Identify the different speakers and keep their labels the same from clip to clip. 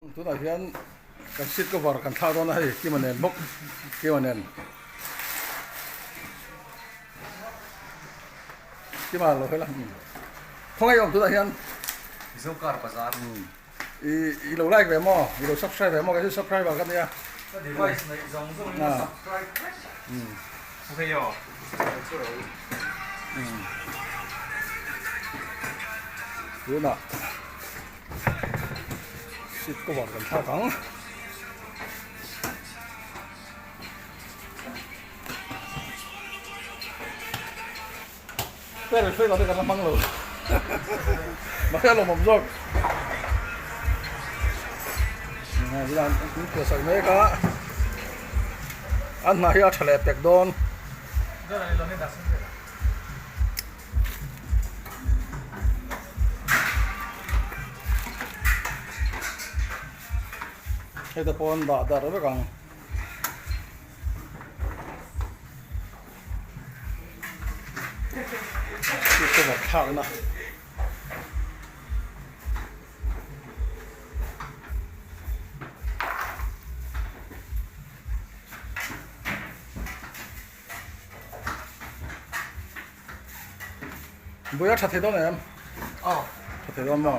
Speaker 1: Tunah hian kan seat cover kan thlak dawn a hei Kima nen bawk Kima nen Kima lo hela khawngaih awm tunah hian
Speaker 2: Mizo car bazar
Speaker 1: i i lo like ve maw i lo subscribe ve maw kei chu subscriber ka nia
Speaker 2: ka device neih zawng zawng in ka subscribe vek hei aw
Speaker 1: tunah Seat cover kan thlak ang. Tel hruai lo te kan la hmang lo. Mahse a lawmawm zawk. Hian an tui sak mek a. An hna hi a tha leh pek dawn. Heta pawn dah darh vek ang. Seat cover thlakna. Buia tha thei dawn em?
Speaker 2: Aw.
Speaker 1: Tha thei dawn maw?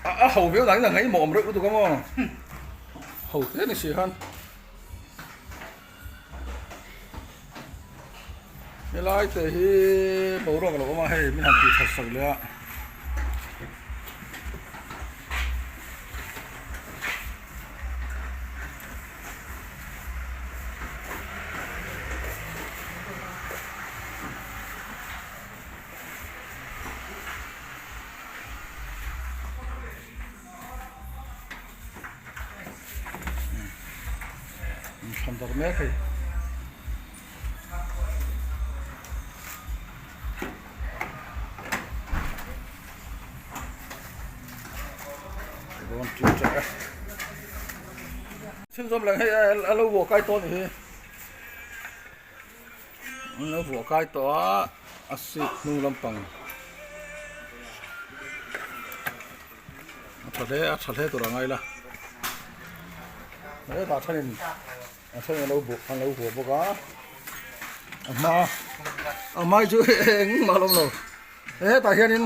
Speaker 1: A a ho viau dangin a ngaihmawh awm reuh lutuk a maw? Ho hle ni si khan. Helai te hi boruak a lo awm a hei min han tih that sak leh a. Thlan dawrh mek hei. Rawn ṭin ṭek a. Chhunzawm leh hei a lo vuah kai tawh a nih hi. An lo vuah kai tawh a, a seat hnung lampang a tha hle a tha hle tur a ngai la. Hetah thenin a thenin a lo buh an lo vuah bawk a, a hma a hmai chu engmah a lo awm lo. Hetah hianin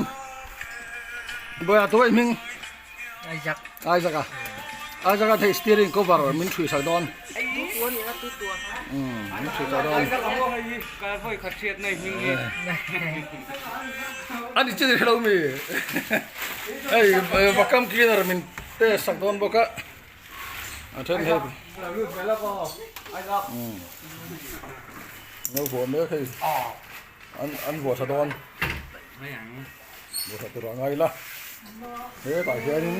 Speaker 1: Bawihah tuai hming
Speaker 2: Isaac
Speaker 1: Isaac a Isaac a thei steering cover min thui sak dawn min thui sak dawn ani chi ni hrelo mi hei vacuum cleaner min test sak dawn bawk a a then hei lo vuah mek hei an an vuah tha dawn vuah tha tur a ngai ila hetah hianin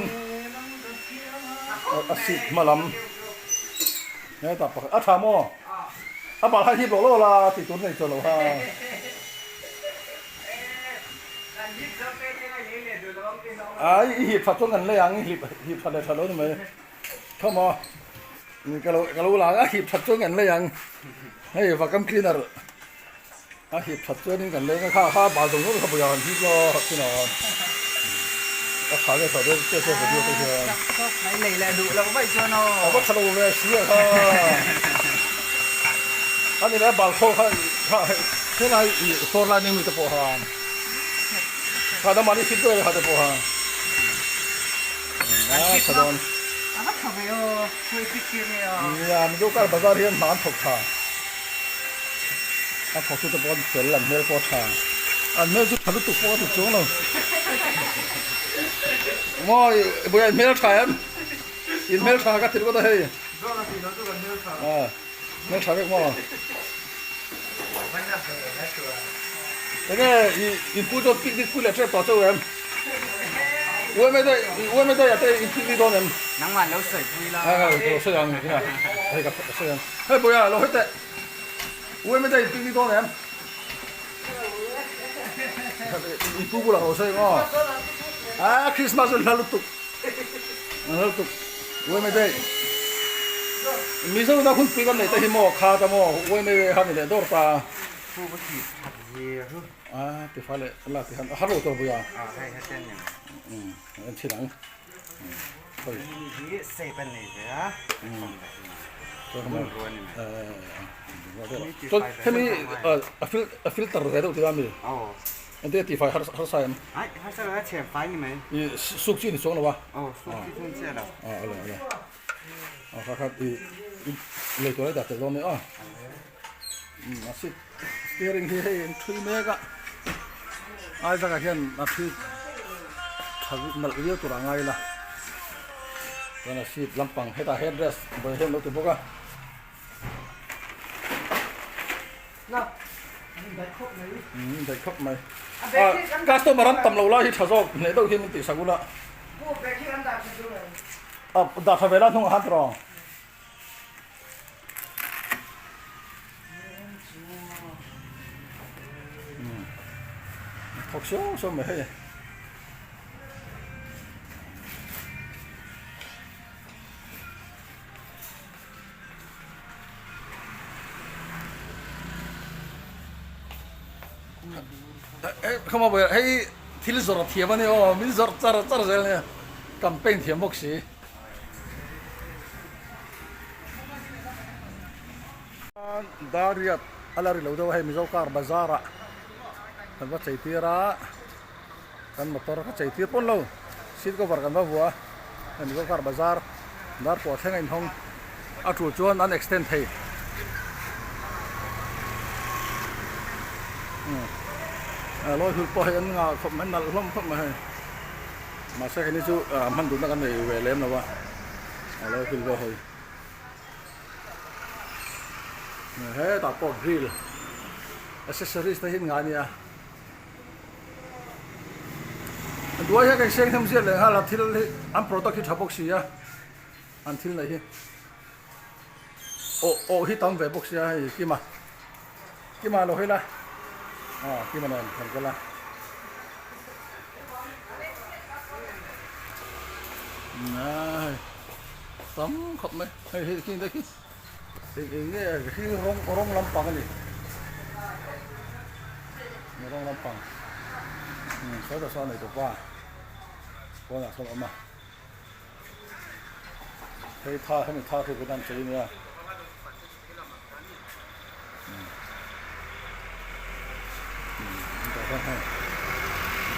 Speaker 1: a seat hma lam hetah pakhat a tha maw a bal kha hip lo lo la tih tur nei chuan lo ha ai i hip that chuan kan lei ang i hip hip that leh that lo ni mai thaw maw ka lo ka lo la ang a hip that chuan kan lei ang hei vacuum cleaner. A hip that chuanin kan leng a, kha kha bal zawng zawng kha buia han hip lawk thin a, a tha nge tha dawn che che video te hian.
Speaker 2: Mai lei leh duh loh vaih chuan aw.
Speaker 1: A va tha lo ve si a kha. A ni leh bal khawl kha kha helai i floor lining mi te pawh khan. Kha dam mahni fit ber kha te pawh khan. A tha dawn.
Speaker 2: A va tha ve aw, khawi fit tir nge aw.
Speaker 1: Nia, Mizo car bazar hian hna an thawk tha. A thawk te pawh an fel, an hmel pawh a tha. An hmel chu tha lutuk pawh a ti chuang lo. Maw buai in hmel tha em? In hmel tha ka ti ringawt a hei. A hmel tha vek maw? Enge i in pu chuan picnic pui leh tep tawh cheu em? Uaime te uaime te te in picnic dawn em?
Speaker 2: Nangmah lo sawi pui la.
Speaker 1: A lo sawi ang hei ka sawi ang. Hei Buia lo hawi teh. Uaime te in picnic dawn em? In pu bulah lo sawi ang aw. A Christmas chu hla lutuk. Hla lutuk. Uaime te Mizo na hun pui kan nei te hi maw kha ta maw uaime kha ni leh dawr ta.
Speaker 2: Pu va thih that zia chu.
Speaker 1: A ti fa leh la ti han a har lo tur Buia.
Speaker 2: A hei hetiang ni.
Speaker 1: En thin ang.
Speaker 3: Hemi hi shape a nei ve a, hmunrua a ni mai.
Speaker 1: Chuan hemi a filter ve deuh tih a mi?
Speaker 3: Aw.
Speaker 1: Engtin a tifai harsa em?
Speaker 3: Aih, harsa lo a chhem fai ni mai.
Speaker 1: I suk chi ni chuang lo a?
Speaker 3: Aw, suk chi chuan chiah lo.
Speaker 1: Aw, a le a le. Aw kha kha i lei tur a dah tel dawn nia aw. A seat steering hi hei an thui mek a, Isaac ah hian a thui tha nalh viau tur a ngai ila chuan a seat lampang hetah head rest vawi hian lo ti bawk a. Umm daih khawp mai customer an tam lo lai hi tha zawk hneh deuh hi min tih sak ula dah tha ve la hnungah khan tawh. Thawk siau siau mai hei. Khama hei thil zawrh thiam a ni aw min zawrh char char zel nia campaign thiam bawk si. Dariat a la ri lo deuh a hei Mizo car bazar ah kan va chei tir a kan motor ka chei tir pawn lo seat cover kan va vuah a hei Mizo car bazar dar pawh thleng a inhawng a tul chuan an extend thei lawi hul pawh hei an ngah khawp mai nalh hlawm khawp mai hei. Mahse hei ni chu hman duhna kan nei ve lem lo a, a lo hil pawh hawi. Hetah pawh grill accessories te hi an ngai ania. Duai hian kan seng them ziat leh nghal a thil hi an product hi tha bawk si a, an thil neih hi awh awh hi tam ve bawk sia hei Kima Kima lo hawi la aw Kima nen kan kal a. Nai tam khawp mai hei hei khi khi eng eng nge khi rawng rawng lampang a ni rawng lampang sawi ta sawn nei tawpa pawnah sawn a awm a hei tha hemi tha khi kut an chei ania.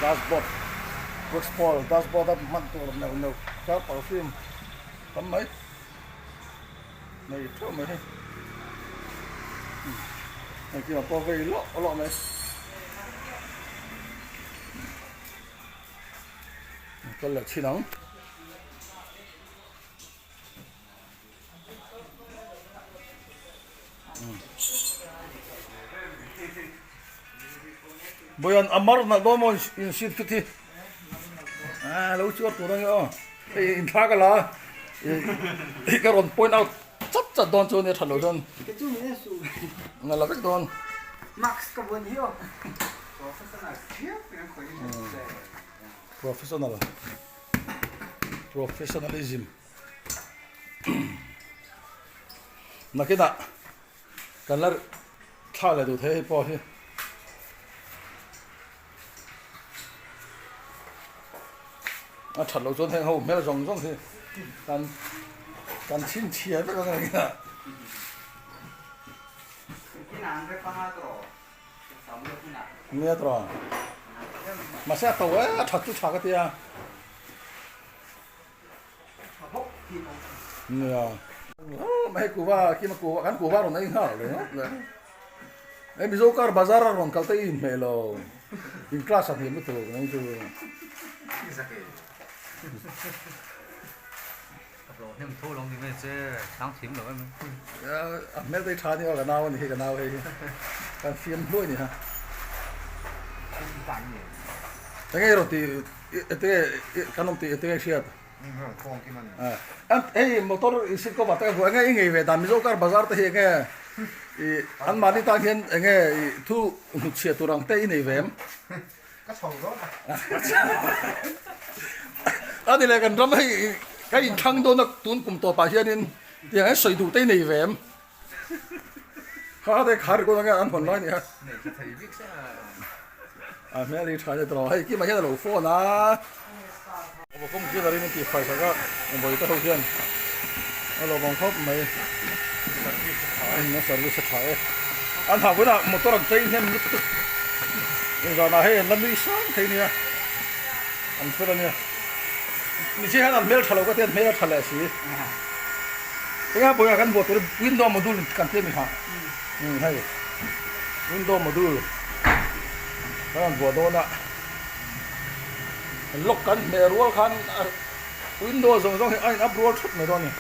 Speaker 1: Dashboard Westfall dashboard a hman tur neuh neuh car perfume tam mai nei theuh mai hei hei khi pawh vei lawk lawk mai kal leh chhin ang. Bawian a mar nalh dawn maw in seat khi thi a lo chuar tur ange aw hei in thla ka la a ka rawn point out chat chat dawn chu ania that loh chuan nga la vek dawn professional professionalism. Nakinah kan la thla leh duh thei hei pawh hi. A that loh chuan heng ho hmel zawng zawng hi kan kan chhinchhiah vek ang nakinah. Nia tawh mahse a to e a that chu tha ka tia. Nia. Hei kuva kima kuva kan kuva rawn ei nghal ringawt le. Hei Mizo car bazar a rawn kal te i inhmeh lo. In class a hniam lutuk nang chu. A hmel te hi tha ania ka nau ani hi ka nau hei hi. Kan fiam hluai ni ha. Enge i rawn tih Ete kan awm tih ete nge hriat? Hei motor in seat cover te ka hmu enge i ngei ve dan Mizo car bazar te hi enge i an mahni tan hian enge i thu hnutchhiah tur ang te i nei ve em?
Speaker 2: Ka chho dawn a.
Speaker 1: A ni leh kan ram hei ka inthlang dawn a tun kum tawpah hianin tiang hian sawi duh te i nei ve em? Kha te kha record anga an hawn lai nia. A hmel hi tha ni tawh hei kima hian a lo phone a. Kawng cleaner in an tih fai sak a, vawi te ho hian a lawm ang khawp mai. A service a tha e. An hah vawiinah motor an chei hnem lutuk. Zanah hei an la nui sang thei nia. An fel a nia. Michi hian an hmel tha lo ka ti an hmel a tha leh si. Eng a pawimawh kan buah tur window module kan ti a mi kha. Umm hei window module kan rawn buah dawn a. Lock kan hmeh rual khan window zawng zawng hi a in up rual thut mai dawn a ni.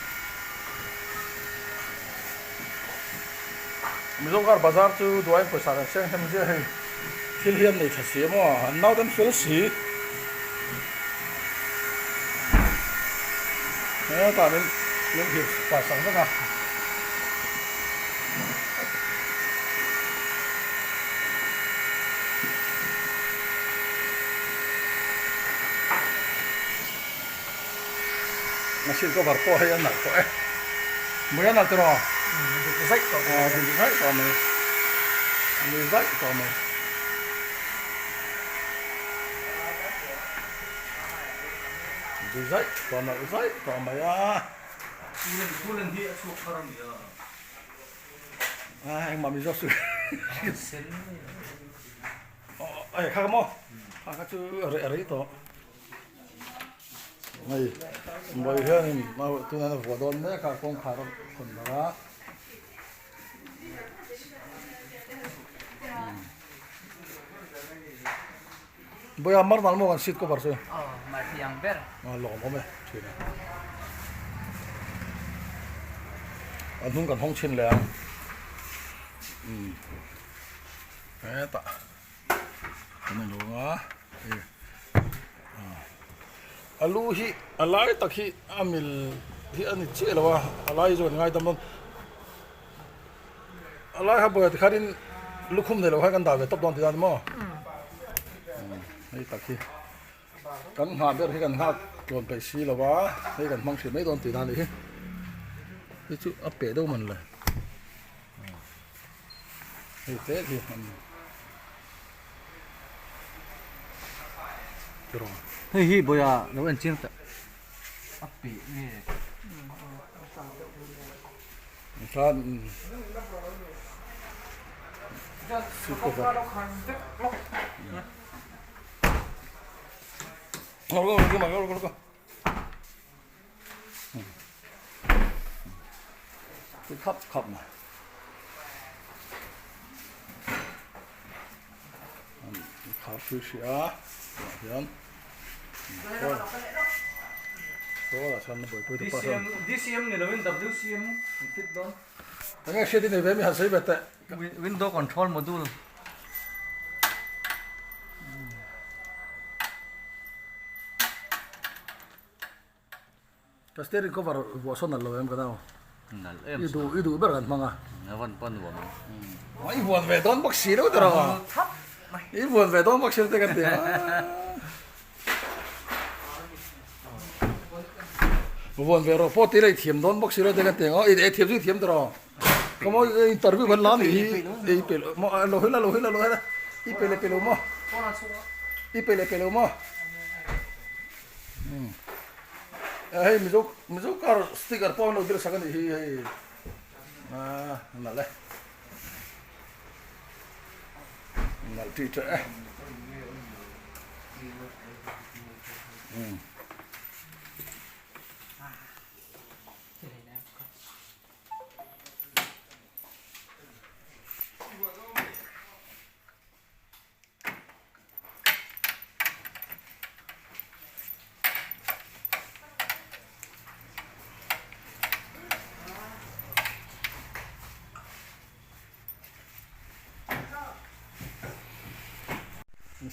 Speaker 1: Mizo car bazar chu duain pawisa kan seng hnem zia hei thil hi an nei tha si emaw an naute an fel si hetah min min hip pah sak vek a. Machine cover pawh hei a nalh tawh e. Mui a nalh tiraw?
Speaker 2: Dik zaih tawh mai.
Speaker 1: Aw dik zaih tawh mai. Mui zaih tawh mai. Dik zaih tawh nalh zaih tawh mai a.
Speaker 2: Coolant coolant hi a chhuak thar a ni a.
Speaker 1: A engmah mi zawk chu. Aw kha ka maw? Kha kha chu a rei tawh. Hei Mawii hianin tunah a vuah dawn mek a kawngkhar a hawn darh a. Bawiha mar nal maw kan seat cover chu?
Speaker 4: Aw mar hi ang ber.
Speaker 1: A lawm awm e thin a. A hnung kan hawng chhin leh ang. Hetah. Kan en rung a hei a lu hi a lai tak hi a mil hi a ni chiah lo a a lai chu an ngaidam dawn a lai kha buai tikhanin lukhum nei lo khan kan dah ve tawp dawn tih a ni maw hei tak hi kan nghah ber hi kan nghak tlawn peih si lo a hei kan hmang hrih mai dawn tih a nih hi hei chu a peh deuh man le. Hei te hi an tiraw.
Speaker 2: Hei hi bawiha lo en chiang teh a peh nge.
Speaker 1: Chuan seat cover. Lo lo lo lo lo lo. Cái khắp khắp mà khar thui hrih a hian
Speaker 2: DCM ni lovin WCM an fit dawn.
Speaker 1: Enge hriat i nei ve mi han sawi ve teh.
Speaker 2: Window control module.
Speaker 1: Ka steering cover vuah sawn nalh lo em ka nau.
Speaker 2: Nalh em
Speaker 1: I duh i duh ber kan hmang a.
Speaker 2: A van pa nuam ang.
Speaker 1: I vuan ve dawn bawk si lo tiraw. I vuan ve dawn bawk si lo te kan ti a. Vuan ve rawh pawh tih la i thiam dawn bawk si lo te kan ti ang. I thiam chu i thiam tiraw. Ka maw interview kan la nih hi i pe lo maw lo hela lo hela lo hela i pe leh pe lo maw i pe leh pe lo maw hei mizo mizo car sticker pawh an lo dir sak a nih hi hei a nalh e nalh tih teh e.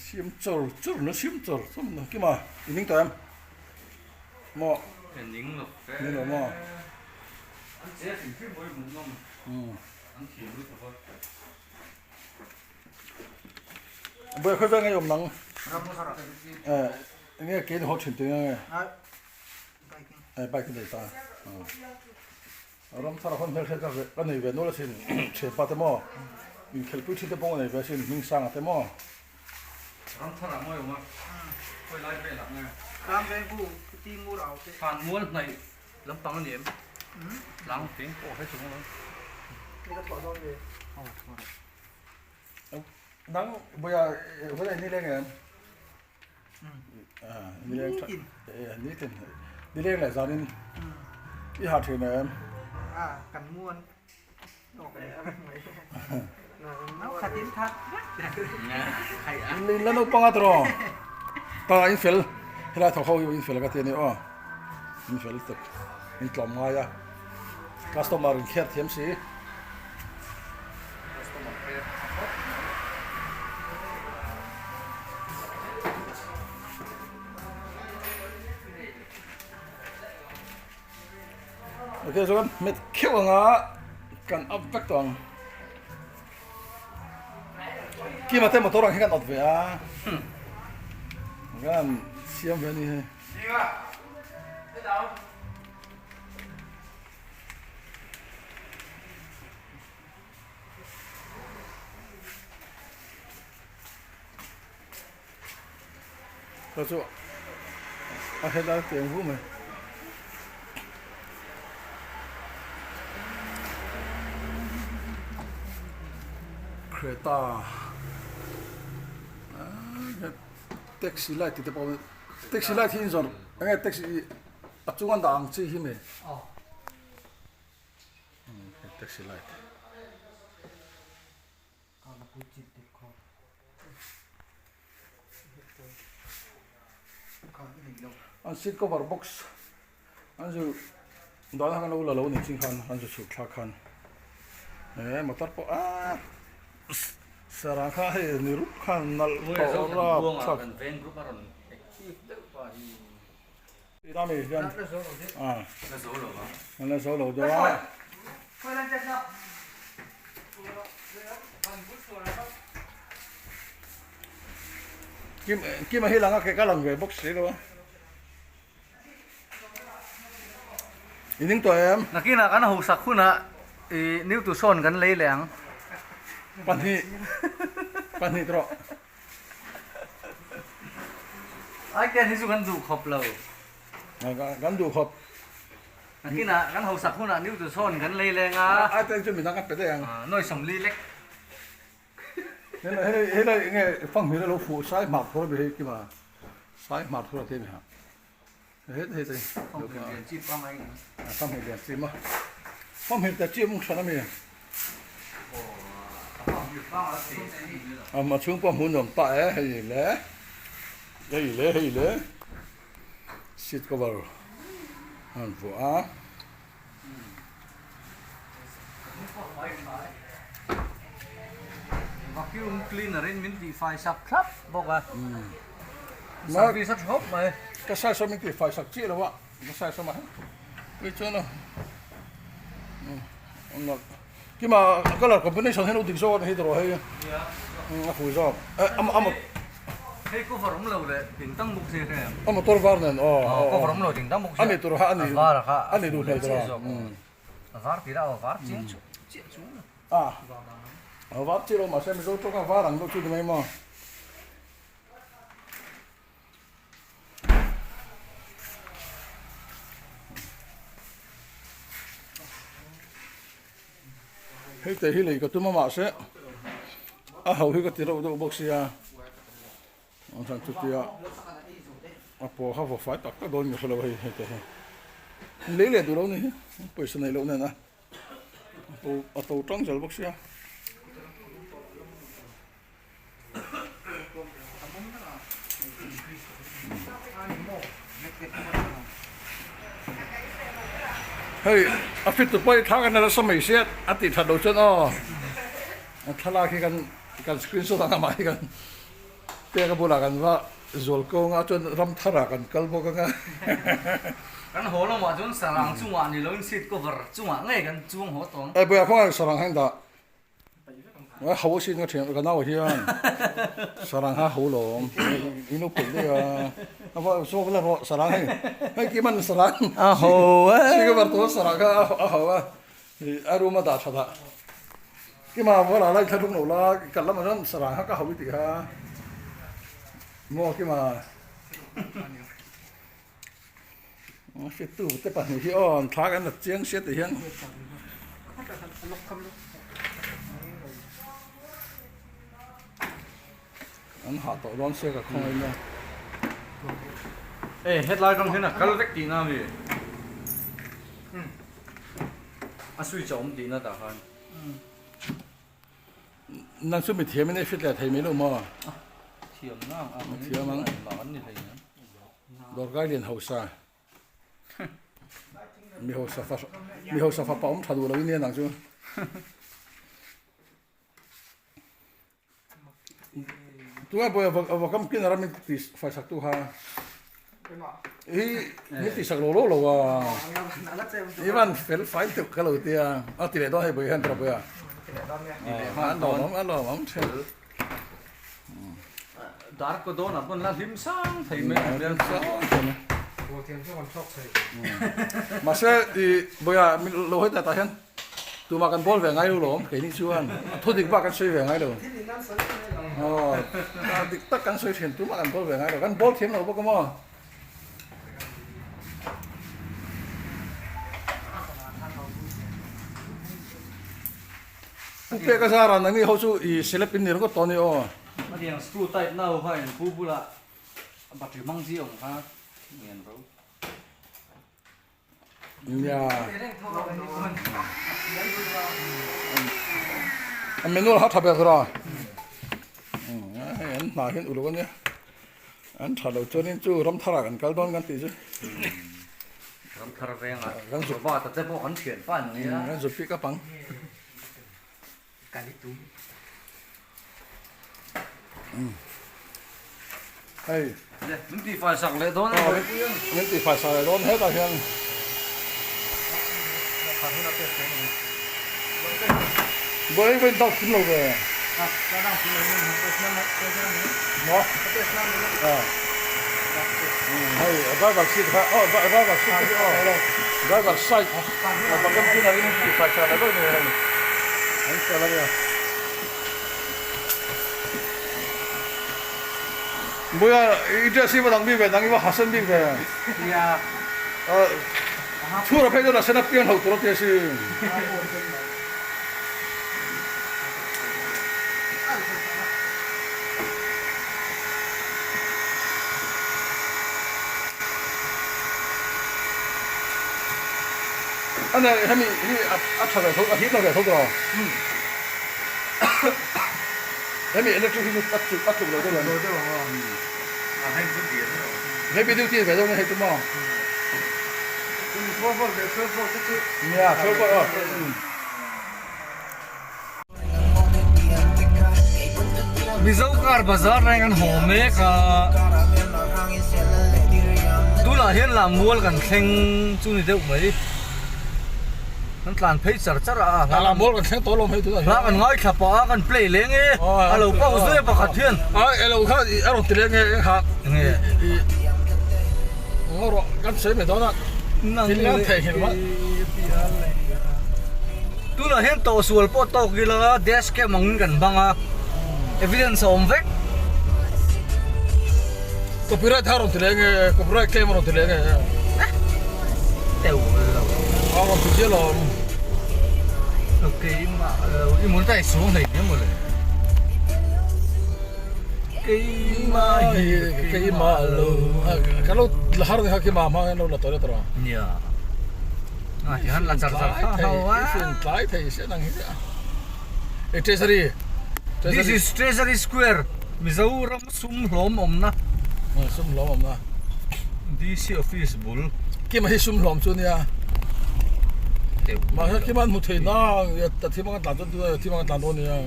Speaker 1: Siam chawr chawr na siam chawr chawr na kima i ning tawh em maw
Speaker 2: ning lo fe
Speaker 1: ning lo maw
Speaker 2: an che hrim hrim mawi hmuh nawm an thiam lutuk a
Speaker 1: Buai khawi veng ei awm nang eh enge ke ni haw thin tih nge eh bike nei ta ram thar a hawn hmel hriat ka nei ve nual asin thianpa te maw inkhelhpui thin te pawh ka nei ve asin hming sanga te maw
Speaker 2: ram thar ah mawi awm a khawi lai velah nge. Thlan mual hnaih lampang a ni em? Tlang fing pawh hre chung lo.
Speaker 1: Nang buia hunah ni leng em? Ni tin. Ni tin. Ni leng leh zanin i ha thin em?
Speaker 4: Kan muan.
Speaker 1: In la naupang a tawh ta in fel helai thawk ho hi in fel ka ti a ni aw in fel tuk in tlawm ngai a customer in kher thiam si. Ok chuan hmet kheuh anga kan up vek tawh ang kima te motor ang hi kan awt ve a kan siam ve a ni hei. Ka chu a helai teng vu mai. Creta taxi light tih te pawh taxi light hi inzawrh enge taxi a chung an dah ang chi hi mi taxi light. An seat cover box an zu dan khan lo la lo ni ching khan an zu chhuk thlak khan eh motor pawh ah sarang kha hei ni rup khan nalh tawh rap thlak Dami hian ah an la zo lo deuh a. Kim Kima hi lang a ke ka lang ve bawk si lo a. I ning tawh em?
Speaker 2: Nakinah kan hausak hunah i new tusawn kan lei leh ang.
Speaker 1: Pahnih pahnih tawh.
Speaker 2: Ai ken hi chu kan duh khawp lo.
Speaker 1: Kan duh khawp.
Speaker 2: Nakinah kan hausak hunah new tusawn kan lei leng a.
Speaker 1: Ai ken chu midang kan pe daih ang.
Speaker 2: Nawi 40 lek.
Speaker 1: Hei hei lai enge fanghmir a lo fuh sai hmar thur a bi hei kima sai hmar thur a ti a ni ha. Hei hei te.
Speaker 2: Fanghmir lian chi pangai ang.
Speaker 1: Fanghmir lian chi maw. Fanghmir te chi mung hran a mi. A chhung pawh hmuh nuam ta e hei le hei le hei le seat cover a han vuah a.
Speaker 2: Vacuum cleaner in min tihfai sak thlap bawk a service a tha khawp mai.
Speaker 1: Ka size a min tihfai sak chiah lo a ka size a mah hei chuan a kima colour combination hian u dik zawk a ni hi tawh hei a fui zawk
Speaker 2: hei cover awm lo leh ding tang bawk si hre
Speaker 1: a motor var nen aw
Speaker 2: cover awm lo ding tang bawk si
Speaker 1: a ni tur kha a ni
Speaker 2: var kha
Speaker 1: a ni duh hmel tur
Speaker 2: a var tih lah var chiang chu chiah chu
Speaker 1: a var chiah lo mahse mizo tawng a var ang deuh chu ni mai maw. Hei te hi lei ka tum a mahse a ho hi ka ti reuh deuh bawk sia ang chuan chutia a paw kha vaw fai tak tak dawn ka hrelo hei hei te hi lei leh duh lo ni hi pawisa neih loh nen a a to tang zel bawk sia. Hei a fit tu pawh hi thla kan la nasa mai sia a tih that loh chuan aw a thlalak hi kan kan screenshot ang amah hi kan pek a bulah kan va zual ko anga chuan ram tharah kan kal bawk anga.
Speaker 2: Kan haw lamah chuan sarang chungah ni loin seat cover chungah ngei kan chuang haw tawng.
Speaker 1: Ei buaiah khawngaih sarang hian dah. Ho sin ka thian ka nau hian sarang ha ho lawm inu pui deuh a a va zawk la rawh sarang hei hei ki man sarang
Speaker 2: a ho e
Speaker 1: si ka var tur sarang kha a ho a a room a dah tha dah kima va la lai thla lo la kal lamah chuan sarang kha ka ho i tih kha maw kima. Hriattu te pahnih hi aw an thla kan la chiang sia tih hian. An hah tawh dawn sia ka khawngaih nia.
Speaker 2: Ei hetlai rawng hian a kal vek tihna a mi? A switch a awm tihna tah khan.
Speaker 1: Nang chu mithiam in ei hriat leh thei mai lo maw?
Speaker 2: Thiam na ang a.
Speaker 1: Thiam ang.
Speaker 2: Mah an ni hlei nen.
Speaker 1: Dawrkai lian hausa. Mi hausa fa mi hausa fapa awm tha duh lo in nia nang chu. Tungai pawh a va kam cleaner a min ti fai sak tu kha. Hi min ti sak lo lo lo a. I van fel fai deuh ka lo tia. A ti leh dawn hei bawih hian tura bawih a. A lawm a lawm awm thin.
Speaker 2: Dar ko dawn ah pawn la hlim sang thei mai ang hian.
Speaker 1: Mahse i bawih a min lo hawi ta tah hian. Tumah kan bawl ve ngai lo lawm keini chuan a thu dik bak kan sawi ve ngai lo. Aw a dik tak kan sawi thin tumah kan bawl ve ngai lo kan bawl thiam lo bawk a maw. Pu pek a zara nangni ho chu i celeb in ni ringawt tawh a ni aw.
Speaker 2: Hetiang screw tight na ho kha in pu bulah battery hmang chi awm kha ngen ro.
Speaker 1: Nia. A manual ha tha ber tura. Hei an hna hian uluk ania. An tha lo chuanin chu ramthar ah kan kal dawn kan tih chu.
Speaker 2: Ramthar vengah kan zuk va ta te pawh kan thian pa an nia.
Speaker 1: Kan zuk pick up ang. Hei.
Speaker 2: Min tih fai sak leh dawn a.
Speaker 1: Min tih fai sak leh dawn hetah hian. Buai vain dang thim lo ve. Maw? Hei driver seat kha oh driver seat kha oh driver side bottom cleaner in tih fai sak leh dawn a ni hei. An fel a nia. Buia i dress hi va dang bik ve dang i va hasen bik ve.
Speaker 2: Nia.
Speaker 1: Chhura phei chuan a sen a piang hlo tur a ti a sin. Ane hemi hi a tha ve tho a hip na ve tho tawh. Hemi electric hi chu a tluk a tluk lo deuh ang.
Speaker 4: Lo deuh ang aw. A heng chu bian lo.
Speaker 1: Heavy duty ve deuh hei chu maw.
Speaker 4: Tuni 12 volt leh 12 volt te chu.
Speaker 1: Nia 12 volt aw.
Speaker 2: Mizo car bazar reng an haw mek a. Tunah hian Lammual kan thleng chu ni deuh mai. Kan tlan phei char char a.
Speaker 1: A Lammual kan thleng tawh lo mai tunah hian.
Speaker 2: Hla kan ngaithla pah a kan play leng e. A lo pause daih a pakhat hian.
Speaker 1: A elo kha a rawn ti leng e eng kha.
Speaker 2: Enge.
Speaker 1: Ngaw rawh kan sawi mai dawn a. Thil hian theihnghilh mah.
Speaker 2: Tunah hian tawhsual pawh tawk ila dash cam angin kan hmang a, evidence a awm vek.
Speaker 1: Copyright a rawn ti leh nge copyright claim a rawn ti leh nge
Speaker 2: teuh lo
Speaker 1: a rawn ti chiah lo
Speaker 2: keimah lo i mun ta i sung hlei nia mawle
Speaker 1: keimah hi keimah lo ka lo la har ni kha keimah hma hian lo la tawh tawh
Speaker 2: nia a ti han la char char kha ho a
Speaker 1: tlai thei se nang hi e treasury
Speaker 2: this is treasury square Mizoram Sum hlawm awmna.
Speaker 1: Sum hlawm awmna.
Speaker 2: DC office bul.
Speaker 1: Kima hi sum hlawm chu nia. Mahse kima an hmu thei nang ta thim anga tlan chuan tunah thim anga tlan dawn nia.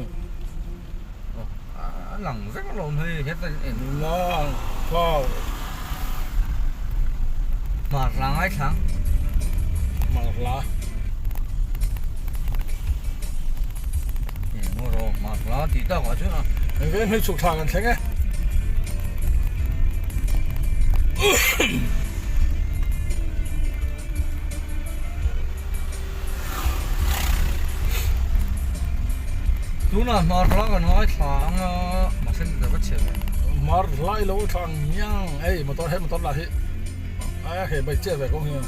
Speaker 2: A lang vek alawm hei heta en.
Speaker 1: Nang kau.
Speaker 2: Mar la ngai thlang.
Speaker 1: Mar la.
Speaker 2: Eng rawh mar la tih tak ah chuan a.
Speaker 1: Eng veng hei chhuk thla kan thleng e.
Speaker 2: Tunah hmar hla kan ngai thla ang a mahse ni ta va chhe ve.
Speaker 1: Hmar hla i lo thla ang ngiang hei motor he motor lah hi. A hei bai chiah ve kawng hi.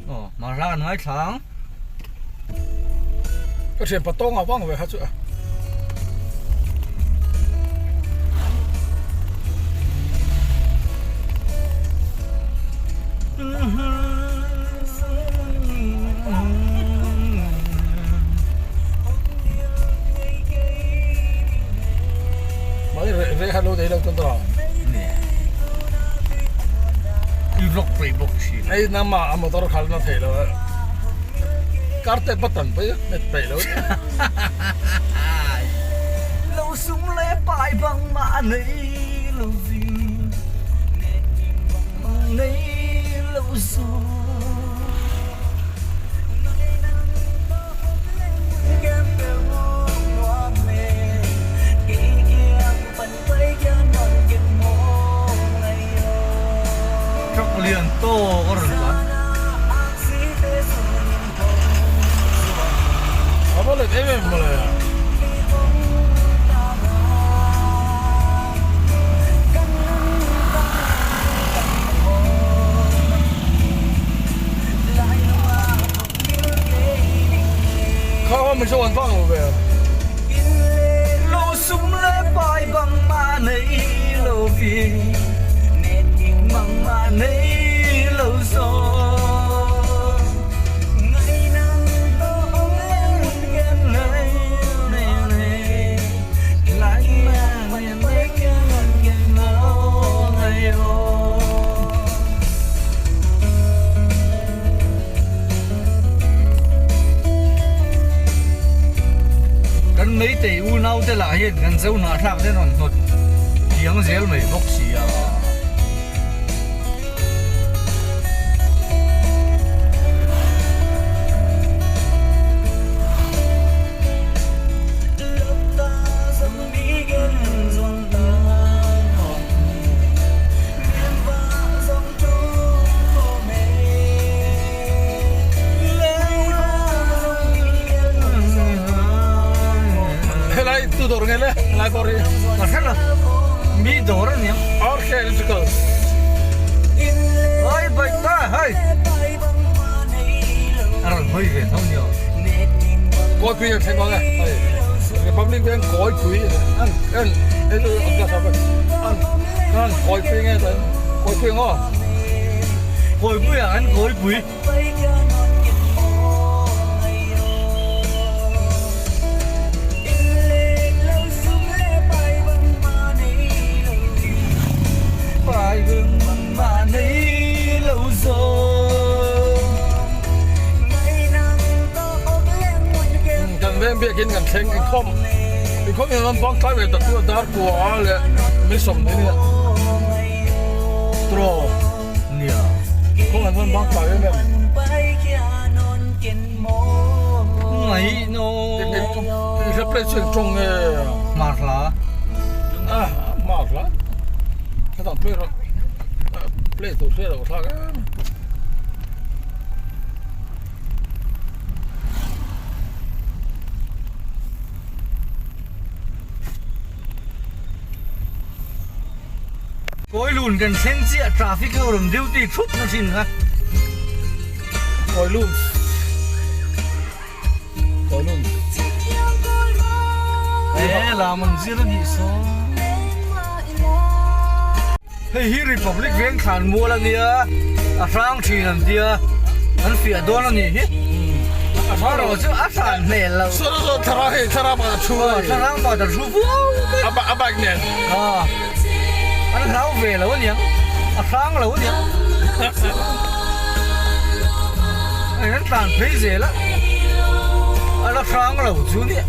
Speaker 2: Aw mahla an ngaithla ang.
Speaker 1: Ka thian pa tawng avang ve kha chu a. Mahni reh reh khan lo nei lo chuan tawh.
Speaker 2: I vlog peih bawk thin.
Speaker 1: Hei nama a motor khalh na theih lo a. Karte button pawh i hmet peih lo.
Speaker 2: Lo sum leh pai bang mah nei lo zing nei lo zu. Truck lian tawk a rawn tlan.
Speaker 1: A va let em em mawle. Kha kha min hre vang lo ve.
Speaker 2: Lo sum leh pai bang mah nei lo vi mang mah nei lo zawng. Kan meitei unau te lah hian kan zo hnahthlak te rawn hnawt thiang zel mai bawk si a.
Speaker 1: Helai tu dawr nge le helai bawr hi
Speaker 2: Ka hre lo mi dawr a niang
Speaker 1: RK Electrical
Speaker 2: Oi bike ta hei A rawn hawi ve tho nia
Speaker 1: Kawipui an thleng ang e hei Republic Bank Kawipui an en hei chu an class a an an Kawipui nge ta Kawipui ang aw
Speaker 2: Kawipui ah an Kawipui
Speaker 1: Kan veng biakin kan thleng inkhawm inkhawm hian an bang tlai ve tak chu a dar kua leh mi sawmhnih nia turaw
Speaker 2: nia
Speaker 1: inkhawm an rawn bang tlai em em
Speaker 2: Ngaihno
Speaker 1: Hla play chu eng tawng nge
Speaker 2: Hmar hla
Speaker 1: a hmar hla hla dang play rawh play tur hriat loh thlak em.
Speaker 2: Kawilun kan thleng chiah traffic ho rawn duty thup na thin kha.
Speaker 1: Kawilun. Kawilun.
Speaker 2: E lam an zir a nih saw. Hei hi Republic veng thlan mual a nia, a hrang thin an tia, an fiah dawn a nih hi. Erawh chu a hran hmel loh.
Speaker 1: Saw saw thlarau hei thlarau pakhat a thu a ni.
Speaker 2: Thlarau pakhat a thu vuau mai.
Speaker 1: A bike nen.
Speaker 2: An hlau ve lo a niang, a hrang lo a niang. Hei an tlan phei zel a, a la hrang lo chu nia.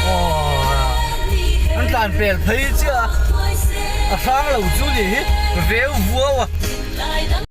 Speaker 2: Aw an tlan pel phei chiah a, a hrang lo chu ni hi veu vuau a.